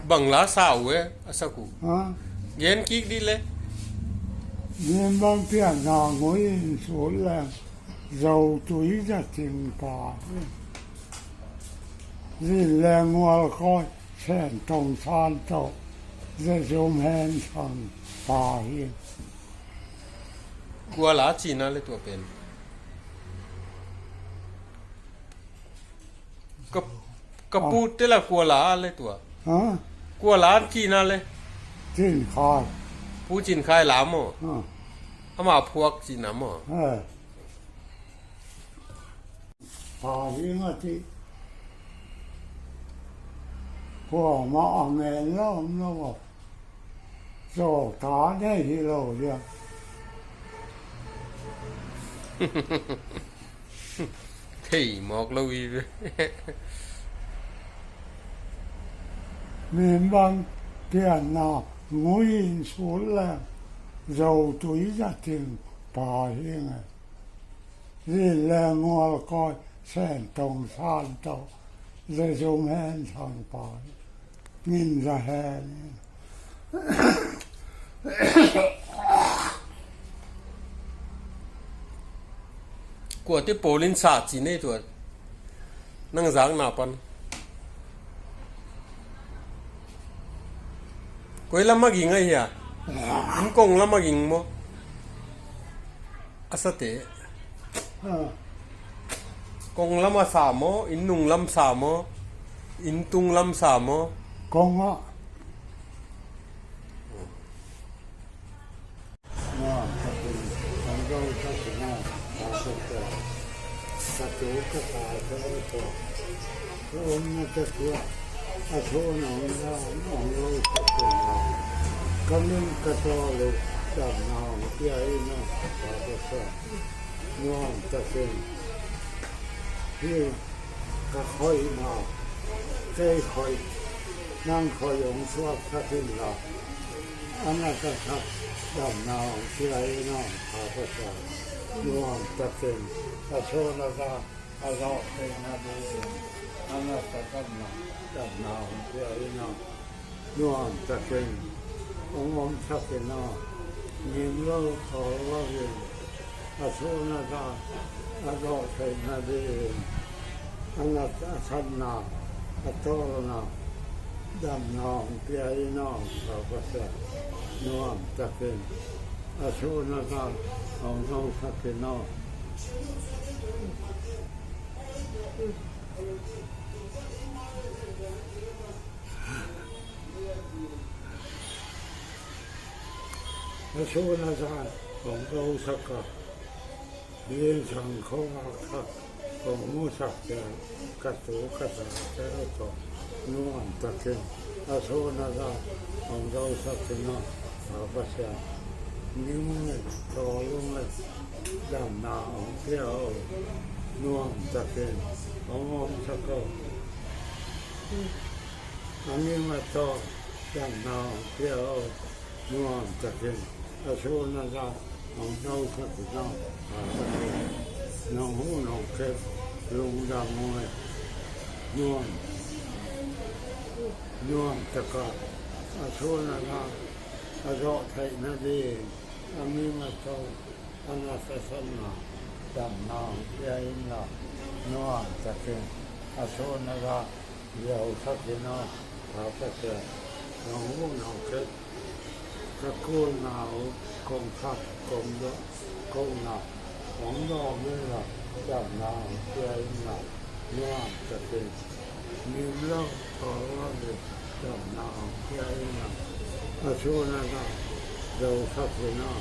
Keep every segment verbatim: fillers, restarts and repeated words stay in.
Bang la sa uh e, a sak uh. Ha? Gen kik dih le. Min bang pianna ngui in sut leng, zo tui za ting pa hi. Zin leng ngual kawi, sen tong san tawh, za zum hen sang pa hi. Kua la cihna le tua pen. Ka, ka pu te la kua la le tua. Ha? Kua la an cihna le. Cin Khai. Pu Cin Khai la maw? Ha. Ama phuak cihna maw? Ha. Pa hi nga ti. Kua ma a ngen la om lo a. Zawta nei hi lo dia. Thei mawk lo hi ve. Min bang pianna ngui in sut leng, zo tui za ting pa hi nge. Zin leng ngual kawi, sen tong san tawh, za zum hen sang pa hi. Ngin za hen. Kuate pawlin sa ci nei tua. Nang zakna pan. Koi lam a ging a hia? Inn kong lam a ging maw? A sate. Ha. Kong lam a sa maw, inn nung lam sa maw, inn tung lam sa maw? Kong ah. Ka min ka tawl uh, damna hong pia in a, Papa Pasian. Nuam takin hih ka khoihna, kei khoih, nang khoih hong suaksak in la, a nasatak damna hong pia in a, Papa Pasian. Nuam takin a suakna a zawh theihna dingin a nasatakna damna hong pia in a, nuam takin hong omsak in a, ngim lo thawl lo in a, suakna a zawh theihna dingin a nat a satna a tawlna damna hong pia in a, Papa Pasian. Nuam takin a suakna hong omsak in a. A suakna zan hong zosak a, zingsang khuavak thak hong musak ciang ka tu ka ta tel tawh nuam takin a suakna zan hong zosak in a, Papa Pasian. Ngim le thawl le damna hong pia o. Nuam takin hong omsak o. A ngim a thawl damna hong pia o. Nuam takin a suakna zan hong zosak in a, Papa Pasian. Nong hun nong kep lungdam ung e. Nuam, nuam takin a suakna zan a zawh theihna ding a ngim a thawl a nasatna damna hong pia in la, nuam takin a suakna zan ziausak in a, Papa Pasian. Nong hun nong kep ka kulna uh kong thak kong dawh, kohna hong dawh in la, damna hong pia in la, nuam takin ngim lo thawl lo in damna hong pia in a, a suakna zan zosak in a,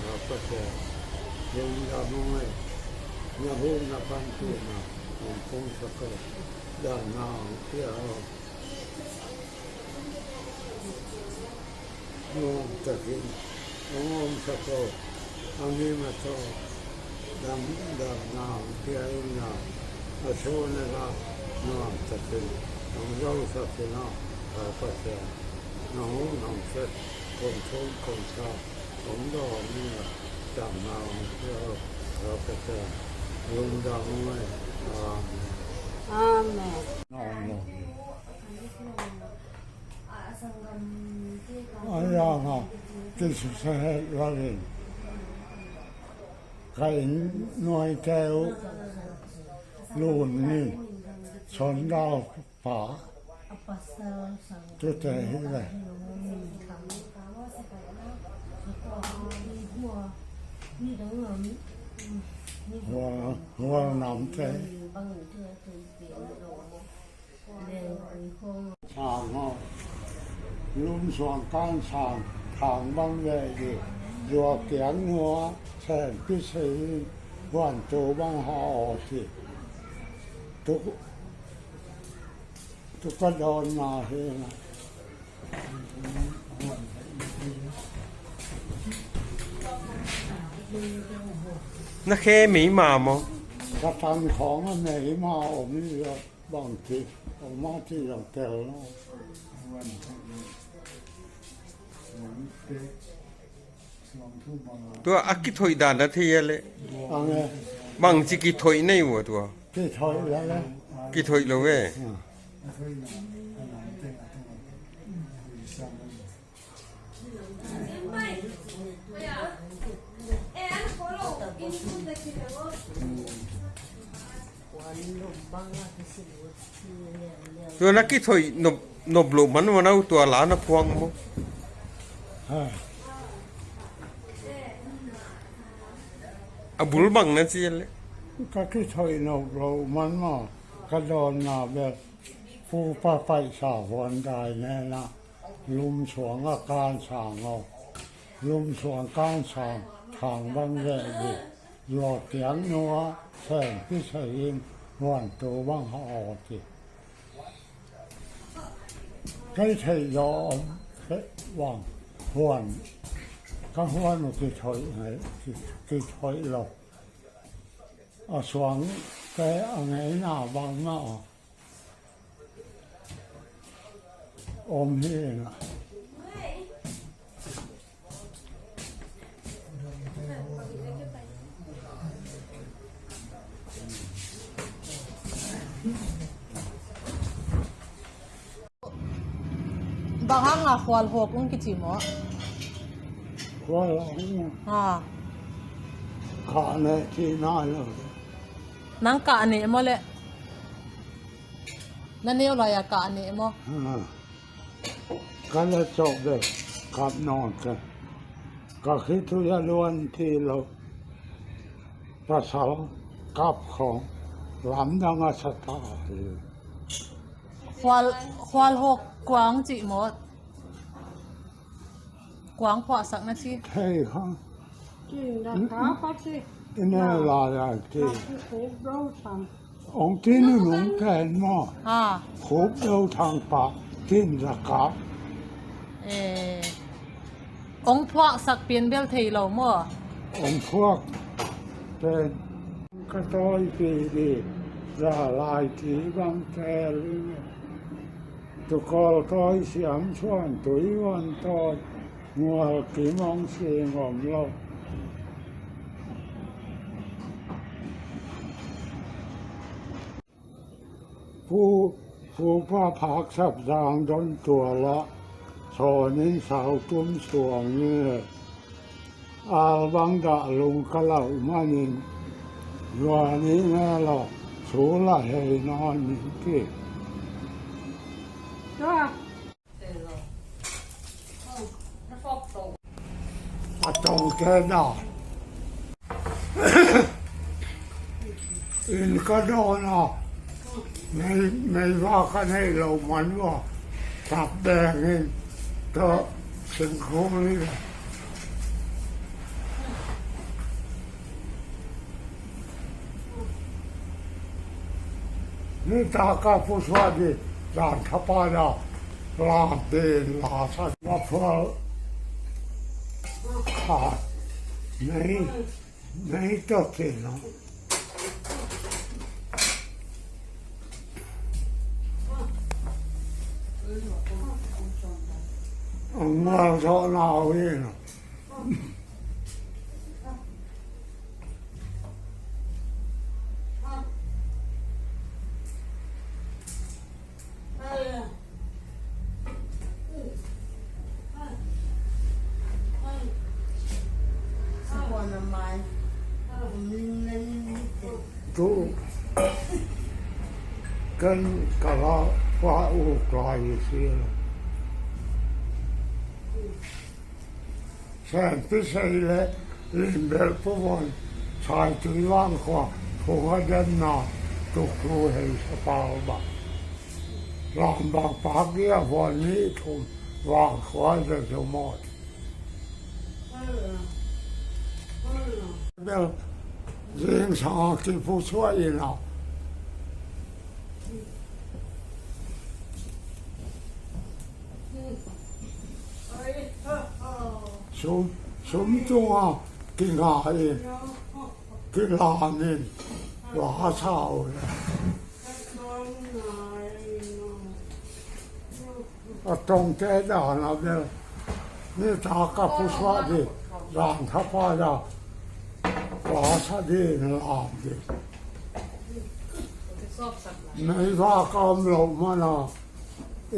Papa Pasian. Lungdam ung e. Na hun na pan tu na hong pungsak o. Damna hong pia o. Nuam takin hong omsak o. A ngim a thawl dam, damna hong pia in la, a suakna zan nuam takin hong zosak in a, Papa Pasian. Nong hun nong kep kong thum kong thak hong dawh in la, damna hong pia o, Papa Pasian. Lungdam ung e. Amen. Amen. Amen. Tanga, kisusia het loin ka inn nuaite uh lun ni, Suandal pa, tute hi ve. Hual, hual namte. Sang aw, Lum Suang Kan Sang, Thang Bang Ve Di, Zuak Tiang Nua, Sen Pi Sei In, Huan To Bang Ha Aw Ti. Tu, tu ka dawnna hi na. Na khe mei ma maw? Ka tang khawng a mei ma om hi a. Bangci, a mah ci zong tel lo. Tua a kithoih dan a thei a leh. Ang e. Bangci kithoih nei uh a tua. Kithoih lo le. Kithoih lo ve. Tua na kithoih nop, nop loh man uh a, na uh tua la na phuang maw? Ha. A bul bang na ci a leh. Ka kithoih nop loh man maw, ka dawnna bel Pu Pa Paihsa Huan Dai nena Lum Suang a Kan Sang aw, Lum Suang Kan Sang, Thang Bang Ve Di, Zuak Tiang Nua, Sen Pi Sei In, Huan To Bang Ha Aw Ti. Kei theih zaw om, kei bang huan, ka huan uh kithoih ngei, ki, kithoih lo. A suangte a ngeina bangmah om hi na. Bang hang a khual hawk ung kici maw? Khual hawk ung. Ha. Kah neh ci nai lo. Nang kah neh maw leh? Na neu lai a kah neh maw? Ha. Ka la cawh bek kap nawn ka. Ka khitui a luan ti lo. Pasal kap khawng lamdang a sa ta hi. Khual, khual hawk kuang cih maw? Kuang phuahsak na ci. Thei kha. Kin da kha pa ci. Ine la ya ci. Ka ci khuk do sang. Ong ti nunung ken maw? Ha. Khup do thang pa, tin za ka. Eh. Ong phuaksak pian bel thei lo maw? Ong phuak pen. Ka tawi pi di, za lai ti bang tel i. Tukawl tawi siam suan tui wan tawi. Mual kim ong sing om lo. Pu, Pu Pa Phak Sap Zang Don Tual ah sawn in sau tum suang in, al bang dah lung ka lauh manin, zuan in el ah sul ah hei nawn in ti. A tawngte na in ka dawn a, mei, meiva ka neih lo man uh a, tap beng in tawh singkung in. Nitak a pusuak ding zan thapa na lam pen la sa. Maphual khat mei, mei tawh kei lo. Ang mual zawh na uh hi lo. Ken ka la pua uk lai hi si. Sen pi sei le lim bel pu von sai tui vang khua phung a den na tuk lu hei sa pau ba. Lam bang pak ia von ni thum vang khua den zo mot. Bel zing sanga kipu suah in a. Sum, sum tunga kinga in, kilan in, va sa uh le. A tongte dan a bel nita ka pusuah ding, dan thapa ya, va sa ding, lam ding. Mei va ka om loh man a,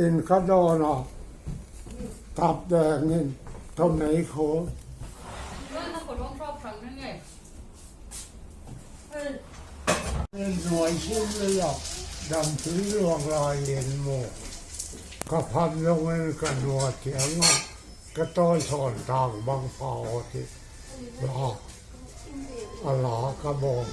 inn ka dawn a, tap deng in, tawh mei khol. Nuai sim lei ah dam tui luang lai in mu. Ka pham zong in ka nua ciang ah ka tawi sawn tang bang pha aw ci. La, a la ka bawm.